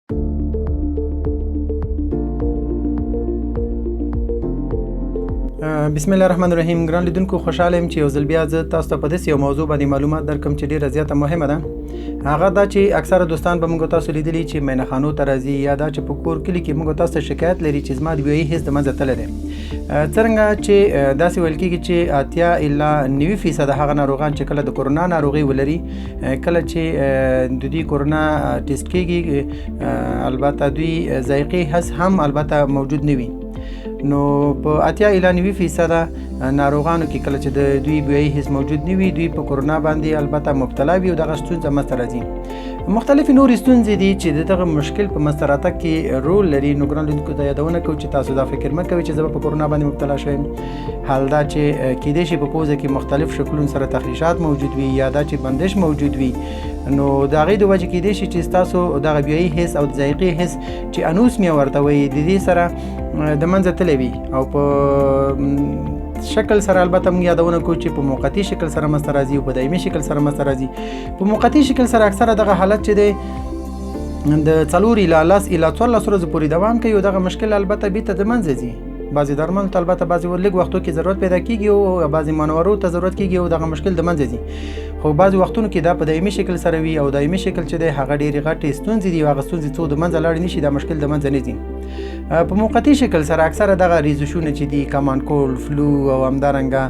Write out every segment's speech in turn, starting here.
بسم الله الرحمن الرحیم. ګران لیدونکو، خوشاله یم چې یو ځل بیا زه تاسو ته په داسې یو موضوع باندې معلومات درکم چې ډیره زیاته مهمه ده. هغه دا چې اکثره دوستان به موږ تاسو لیدلي چې میینخانو ته راځي یا دا چې په کور کلي کې موږ تاسو ته شکایت لري چې زما د بویي حس د منځه تللی دی. څرنګه چې داسې ویل کېږي چې 80 الی 90% هغه ناروغان چې کله د کورونا ناروغي ولري، کله چې د دوی کورونا ټیسټ کېږي، البته دوی ذایقې حس هم البته موجود نه وي. نو په 80 الی 90% ناروغانو کې کله چې د دوی بویي حس موجود نه وي، دوی په کورونا باندې البته مبتلا وي او دغه ستونزه منځته راځي. مختلفې نورې ستونزې دي چې د دغه مشکل په منځته راتګ کې رول لري. نو ګران لیدونکو ته یادونه کوو چې تاسو دا فکر مه کوئ چې زه به په کورونا باندې مبتلا شوم، حال دا چې کیدای شي په پوزه کې مختلف شکلونو سره تخریشات موجود وي یا دا چې بندش موجود وي. نو د هغې د وجې کیدای شي چې ستاسو دغه بویي حس او د ذایقې حس چې anosmia ورته وایي، د دې سره د منځه تللی وي. او په شکل سره البته موږ یادونه کوو چې په موقتي شکل سره منځته راځي او په دایمي شکل سره منځته راځي. په موقتي شکل سره اکثره دغه حالت چې دی د 4 الی 10 الی 14 ورځو پورې دوام کوي او دغه مشکل البته بیرته د منځه ځي. بعضې درملو ته البته بعضې لږ وختو کې ضرورت پیدا کیږي او بعضې منورو ته ضرورت کیږي او دغه مشکل د منځه ځي. خو بعضې وختونو کې دا په دایمي شکل سره وي او دایمي شکل چې دی هغه ډېرې غټې ستونزې دي او هغه ستونزې څو د منځه لاړې نشي، دا مشکل د منځه نه ځي. په موقتي شکل سره اکثره دغه ریزشونه چې دي، common cold، flu او همدارنګه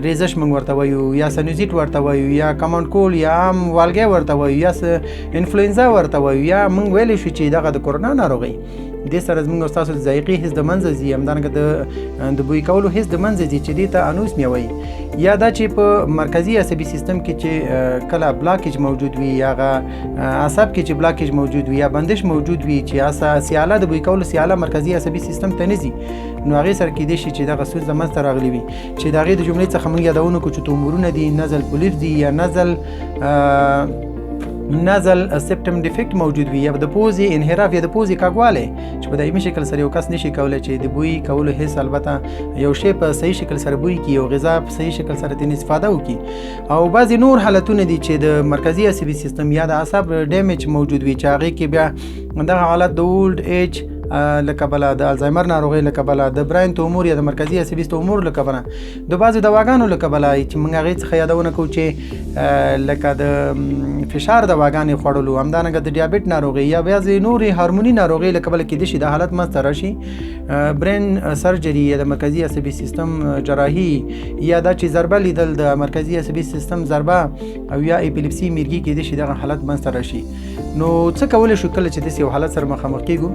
ریزش موږ ورته وایو یا سنوزیت ورته وایو یا common cold یا عام والګی ورته وایو یا انفلوئنزا ورته وایو یا موږ ویلی شو چې دغه د کورونا ناروغي، دې سره زموږ او ستاسو د ذایقې حس د منځه ځي، همدارنګه د بوی کولو حس د منځه ځي چې دې ته anosmia وایي. یا دا چې په مرکزي عصبي سیستم کې چې کله blockage موجود وي یا هغه عصب کې چې blockage موجود وي یا بندش موجود وي چې سیاله د بوی کولو سیاله مرکزي عصبي سیستم ته نه ځي، نو هغې سره کیدای شي چې دغه ستونزه منځته راغلي وي چې د هغې د جملې څخه موږ یادونه کوو چې تومورونه دي، nasal polyps دي یا nasal septum defect موجود وي یا د پوزې انحراف یا د پوزې کږوالی چې په دایمي شکل سره یو کس نشي کولی چې د بوی کولو حس البته یو شی په صحیح شکل سره بوی کړي او غذا په صحیح شکل سره ترې استفاده وکړي. او بعضې نور حالتونه دي چې د مرکزي عصبي سیستم یا د اعصاب damage موجود وي چې هغې کې بیا دغه حالت د old age له کبله، د الزایمر ناروغۍ له کبله، د brain tumor یا د مرکزي عصبي تومور له کبله، د بعضې دواګانو له کبله چې موږ هغې څخه یادونه کوو چې لکه د فشار دواګانې خوړلو، همدارنګه د دیابت ناروغي یا بعضې نورې هارموني ناروغۍ له کبله کیدای شي دا حالت منځته راشي. brain surgery یا د مرکزي عصبي سیستم جراحي یا دا چې ضربه لیدل، د مرکزي عصبي سیستم ضربه او یا epilepsy، میرګي کیدای شي دغه حالت منځته راشي. نو څه کولی شو کله چې داسې یو حالت سره مخامخ کیږو؟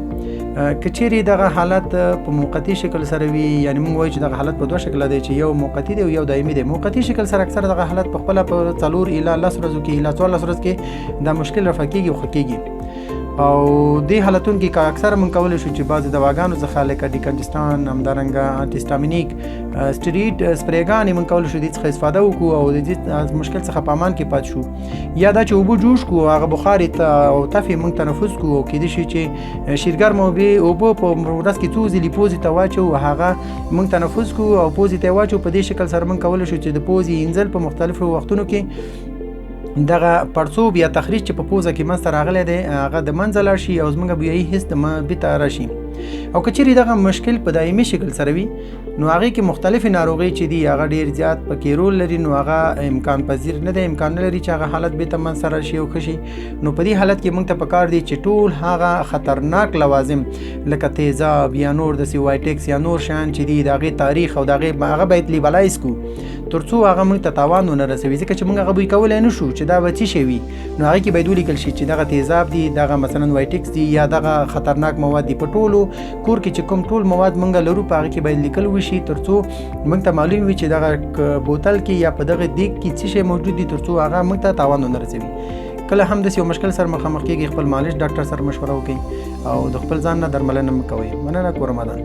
که چیرې دغه حالت په موقتي شکل سره وي، یعنی موږ وایو چې دغه حالت په دوه شکله دی چې یو موقتي دی او یو دایمي دی. موقتي شکل سره اکثره دغه حالت په خپله په 4 الی 10 ورځو کې الی 14 ورځو کې دا مشکل رفع کیږي او ښه کیږي. او دې حالتونو کې که اکثره موږ کولی شو چې بعضې دواګانو څخه لکه decongestant، همدارنګه antihistaminic، steroid سپریګانې موږ کولی شو دې څخه استفاده وکړو او د دې مشکل څخه په امان کې پاتې شو. یا دا چې اوبه جوش کړو، هغه بخارې ته او تفې موږ تنفس کړو او کیدای شي چې شیرګرمه اوبه په ورځ کې څو ځلې پوزې ته واچوو، هغه موږ تنفس کړو او پوزې ته یې واچوو. په دې شکل سره موږ کولی شو چې د پوزې اینځل په مختلفو وختونو کې دغه پړسوب یا تخریش چې په پوزه کې منځته راغلی دی هغه د منځه لاړ شي او زموږ بویایي حس د بیرته راشي. او که چیرې دغه مشکل په دایمي شکل سره وي، نو هغې کې مختلفې ناروغۍ چې دي هغه ډیر زیات پکې رول لري، نو هغه امکان پذیر نه دی، امکان نه لري چې هغه حالت بیرته منځته راشي او ښه شي. نو په دې حالت کې موږ ته پکار دي چې ټول هغه خطرناک لوازم لکه تیزاب یا نور داسې وایټکس یا نور شیان چې دي، د هغې تاریخ او د هغې هغه باید labelize کړو تر څو هغه موږ ته تاوان ونه رسوي، ځکه چې موږ هغه بوی کولی نه شو چې دا به څه شی وي. نو هغې کې باید ولیکل شي چې دغه تیزاب دي، دغه مثلا وایټکس دي یا دغه خطرناک مواد دي. په ټولو کور کې چې کوم ټول مواد موږ لرو، په هغه کې باید لیکل وشي تر څو موږ ته معلوم وي چې دغه بوتل کې یا په دغه دیګ کې څه شی موجود دي تر څو هغه موږ ته تاوان ونه رسوي. کله هم داسې یو مشکل سره مخامخ کېږي، خپل معالج ډاکټر سره مشوره وکړئ او د خپل ځان نه درملنه مه کوئ. مننه، کور مو ودان.